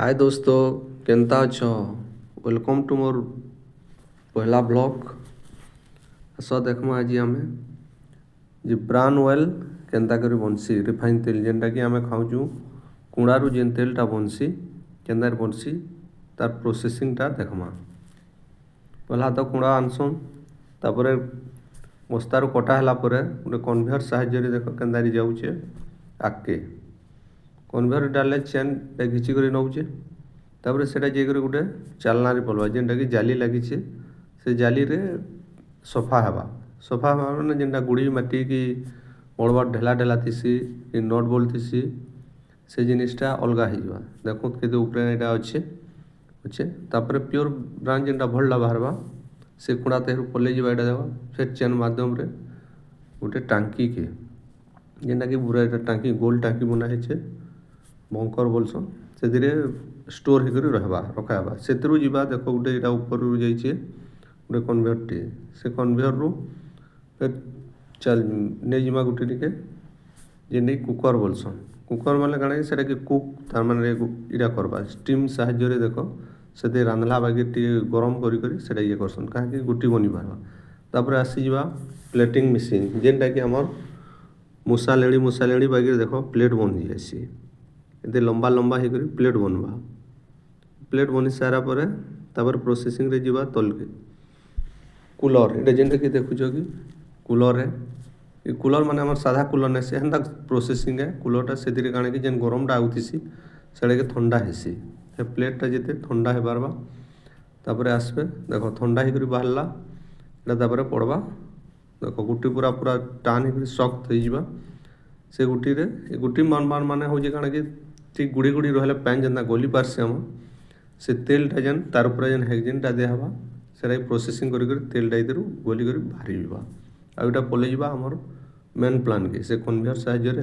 ହାଏ ଦୋସ୍ତ, କେନ୍ତା ଅଛ? Welcome to ମୋର ପହଲା ବ୍ଲଗ୍। ଆସ ଦେଖ୍ମା ଆଜି ଆମେ ଯେ ବ୍ରାନ୍ ଅଏଲ୍ କେନ୍ତା କରି ବନ୍ସି, ରିଫାଇନ୍ ତେଲ୍ ଯେନ୍ଟାକି ଆମେ ଖାଉଛୁଁ। କୁଁଡ଼ାରୁ ଯେନ୍ ତେଲ୍ଟା ବନ୍ସି, କେନ୍ତା ବନ୍ସି, ତାର୍ ପ୍ରୋସେସିଂଟା ଦେଖ୍ମା। ପହଲା ତ କୁଁଡ଼ା ଆନ୍ସୁଁ, ତାପରେ ବସ୍ତାରୁ କଟା ହେଲା ପରେ ଗୋଟେ କନଭେୟର ସାହାଯ୍ୟରେ, ଦେଖ କେନ୍ତା ଯାଉଛେ ଆଗ୍କେ। କନଭେୟର ଡାଲେ ଚେନ୍ଟା ଘିଚି କରି ନଉଛେ। ତାପରେ ସେଟା ଯାଇକରି ଗୋଟେ ଚାଲନାରେ ପଡ଼ବା, ଯେନ୍ଟାକି ଜାଲି ଲାଗିଛେ। ସେ ଜାଲିରେ ସଫା ହେବା। ସଫା ହେବା ମାନେ ଯେନ୍ଟା ଗୁଡ଼ି ମାଟି କି ବଡ଼ ବଡ଼ ଢେଲା ଢେଲା ଥିସି କି not bolt ଥିସି, ସେ ଜିନିଷଟା ଅଲଗା ହେଇଯିବା। ଦେଖୁନ୍, କେତେ ଉପରେ ଏଇଟା ଅଛେ ଅଛେ। ତାପରେ ପିଓର ବ୍ରାନ୍ ଯେନ୍ଟା ଭଲଟା ବାହାରବା, ସେ କୁଁଡ଼ା ତେହରୁ ପଲେଇ ଯିବା। ଏଇଟା ଦେଖ, ଫେର୍ ଚେନ୍ ମାଧ୍ୟମରେ ଗୋଟେ ଟାଙ୍କିକେ, ଯେନ୍ଟାକି ପୁରା ଏଇଟା ଟାଙ୍କି, ଗୋଲ ଟାଙ୍କି ବନା ହେଇଛେ, ବଙ୍କର ବୋଲସନ୍, ସେଥିରେ ଷ୍ଟୋର ହେଇକରି ରହେବା, ରଖା ହେବା। ସେଥିରୁ ଯିବା, ଦେଖ, ଗୋଟେ ଏଇଟା ଉପରରୁ ଯାଇଛେ ଗୋଟେ କନଭେୟରଟେ। ସେ କନଭେୟରରୁ ଫେର୍ ଚାଲ ନେଇଯିମା ଗୋଟେ ଟିକେ, ଯେନ୍ଟାକି କୁକର ବୋଲସନ୍। କୁକର ମାନେ କାଣା କି ସେଟାକେ କୁକ୍, ତାର୍ ମାନେ ଇଟା କରବା ଷ୍ଟିମ୍ ସାହାଯ୍ୟରେ। ଦେଖ, ସେଥିରେ ରାନ୍ଧଲା ବାଗିର ଟିକେ ଗରମ କରି କରି ସେଟା ଇଏ କରସନ୍, କାହିଁକି ଗୁଟି ବନି ପାରବା। ତାପରେ ଆସିଯିବା ପ୍ଲେଟିଂ ମେସିନ୍, ଯେନ୍ଟାକି ଆମର୍ ମୂଷା ଲେଡ଼ି, ମୂଷା ଲେଡ଼ି ବାଗିର ଦେଖ ପ୍ଲେଟ୍ ବନି ଯାଏସି। ଏତେ ଲମ୍ବା ଲମ୍ବା ହେଇକରି ପ୍ଲେଟ୍ ବନବା। ପ୍ଲେଟ୍ ବନି ସାରିଲା ପରେ ତାପରେ ପ୍ରୋସେସିଂରେ ଯିବା ତଲକେ। କୁଲର୍, ଏଇଟା ଯେନ୍ଟାକି ଦେଖୁଛ କି କୁଲର୍ ଏ। ଇ କୁଲର୍ ମାନେ ଆମର୍ ସାଧା କୁଲର୍ ନାଇଁ ସେ, ହେନ୍ତା ପ୍ରୋସେସିଂ ଏ କୁଲର୍ଟା। ସେଥିରେ କାଣା କି ଯେନ୍ ଗରମଟା ଆଉଥିସି, ସେଟାକେ ଥଣ୍ଡା ହେସି, ସେ ପ୍ଲେଟ୍ଟା ଯେତେ ଥଣ୍ଡା ହେଇପାରବା। ତାପରେ ଆସବେ, ଦେଖ, ଥଣ୍ଡା ହେଇକରି ବାହାରିଲା ଏଟା। ତାପରେ ପଡ଼ବା, ଦେଖ, ଗୁଟି ପୁରା ପୁରା ଟାନ୍ ହେଇକରି ଶକ୍ତ ହେଇଯିବା ସେ ଗୁଟିରେ। ଏ ଗୁଟି ବନବାର୍ ମାନେ ହଉଛେ କାଣା କି ଠିକ୍ ଗୁଡ଼ି ଗୁଡ଼ି ରହିଲେ ପାଏନ୍ ଯେନ୍ତା ଗଲି ପାରସି ଆମର୍, ସେ ତେଲ୍ଟା ଯେନ୍ ତାର୍ ଉପରେ ଯେନ୍ ହେକ୍ଜିନ୍ଟା ଦିଆହେବା, ସେଟାକେ ପ୍ରୋସେସିଂ କରି କରି ତେଲ୍ଟା ଏଥିରୁ ଗଲି କରି ବାହାରି ଯିବା। ଆଉ ଏଇଟା ପଲେଇ ଯିବା ଆମର୍ ମେନ୍ ପ୍ଲାନ୍କେ, ସେ କନଭେୟର ସାହାଯ୍ୟରେ।